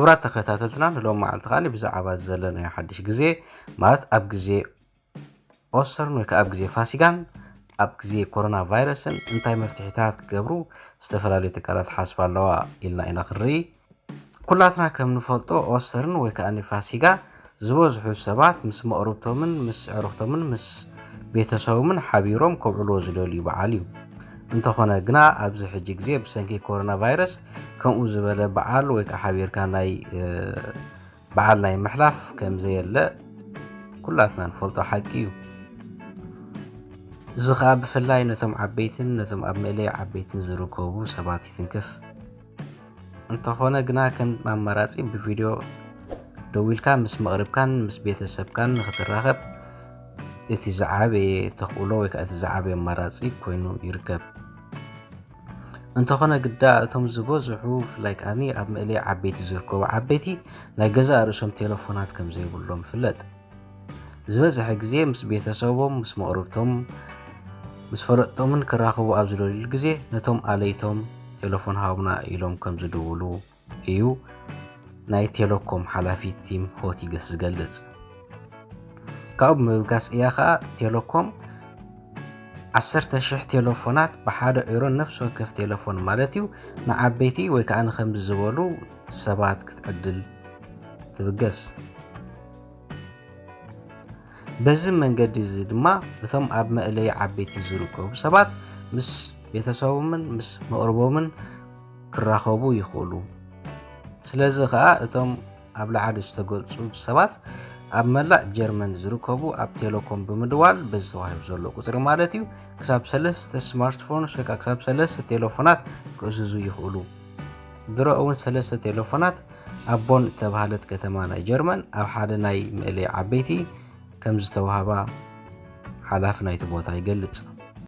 ክቡራት ተኸታተልትና፣ ንሎም መዓልቲ ከኣ ብዛዕባ ዘለናዮ ሓድሽ ግዜ፣ ማለት ኣብ ግዜ ኦስተርን ወይ ከኣ ኣብ ግዜ ፋሲጋን ኣብ ግዜ ኮሮና ቫይረስን እንታይ መፍትሒታት ክገብሩ ዝተፈላለዩ ትካላት ሓስባ ኣለዋ ኢልና ኢና ክንርኢ። ኩላትና ከም ንፈልጦ ኦስተርን ወይ ከኣ ፋሲጋ ዝበዝሑ ሰባት ምስ መቕርብቶምን ምስ ኣዕሩኽቶምን ምስ ቤተሰቦምን ሓቢሮም ከብዕልዎ ዝደልዩ በዓል እዩ። እንተኾነ ግና ኣብዚ ሕጂ ግዜ ብሰንኪ ኮሮና ቫይረስ ከምኡ ዝበለ በዓል ወይ ከኣ ሓቢርካ ናይ በዓል ናይ ምሕላፍ ከም ዘየለ ኩላትና ንፈልጦ ሓቂ እዩ። እዚ ኸኣ ብፍላይ ነቶም ዓበይትን ነቶም ኣብ መእለይ ዓበይትን ዝርከቡ ሰባት ይትንክፍ። እንተኾነ ግና ከም ኣማራጺ ብቪድዮ ደዊልካ ምስ መቕርብካን ምስ ቤተሰብካን ንኽትራኸብ እቲ ዝዓበየ ተኽእሎ ወይ ከዓ እቲ ዝዓበየ ኣማራጺ ኮይኑ ይርከብ። እንተኾነ ግዳ እቶም ዝበዝሑ ብፍላይ ከኣኒ ኣብ መእለይ ዓበይቲ ዝርከቡ ዓበይቲ ናይ ገዛእ ርእሶም ቴሌፎናት ከም ዘይብሎም ይፍለጥ። ዝበዝሐ ግዜ ምስ ቤተሰቦም፣ ምስ መቕርብቶም፣ ምስ ፈለጥቶምን ክራኸቡ ኣብ ዝደልዩሉ ግዜ ነቶም ኣለይቶም ቴሌፎን ሃቡና ኢሎም ከም ዝድውሉ እዩ ናይ ቴሌኮም ሓላፊ ቲም ሆቲገስ ዝገልጽ። ካብኡ ብምብጋስ እያ ኸኣ ቴሌኮም ዓሰርተ ሽሕ ቴሌፎናት ብሓደ ዩሮ ነፍሲ ወከፍ ቴሌፎን ማለት እዩ ንዓበይቲ ወይ ከኣ ንከምዚ ዝበሉ ሰባት ክትዕድል ትብገስ። በዚ መንገዲ እዚ ድማ እቶም ኣብ መእለይ ዓበይቲ ዝርከቡ ሰባት ምስ ቤተሰቦምን ምስ መቕርቦምን ክራኸቡ ይኽእሉ። ስለዚ ኸኣ እቶም ኣብ ላዕሊ ዝተገልጹ ሰባት ኣብ መላእ ጀርመን ዝርከቡ ኣብ ቴሌኮም ብምድዋል በዚ ተዋሂቡ ዘሎ ቁጽሪ ማለት እዩ ክሳብ ሰለስተ ስማርትፎንስ ወይ ከዓ ክሳብ ሰለስተ ቴሌፎናት ክእዝዙ ይኽእሉ። ድሮ እውን ሰለስተ ቴሌፎናት ኣብ ቦን እተባህለት ከተማ ናይ ጀርመን ኣብ ሓደ ናይ መእለይ ዓበይቲ ከም ዝተዋህባ ሓላፊ ናይቲ ቦታ ይገልጽ።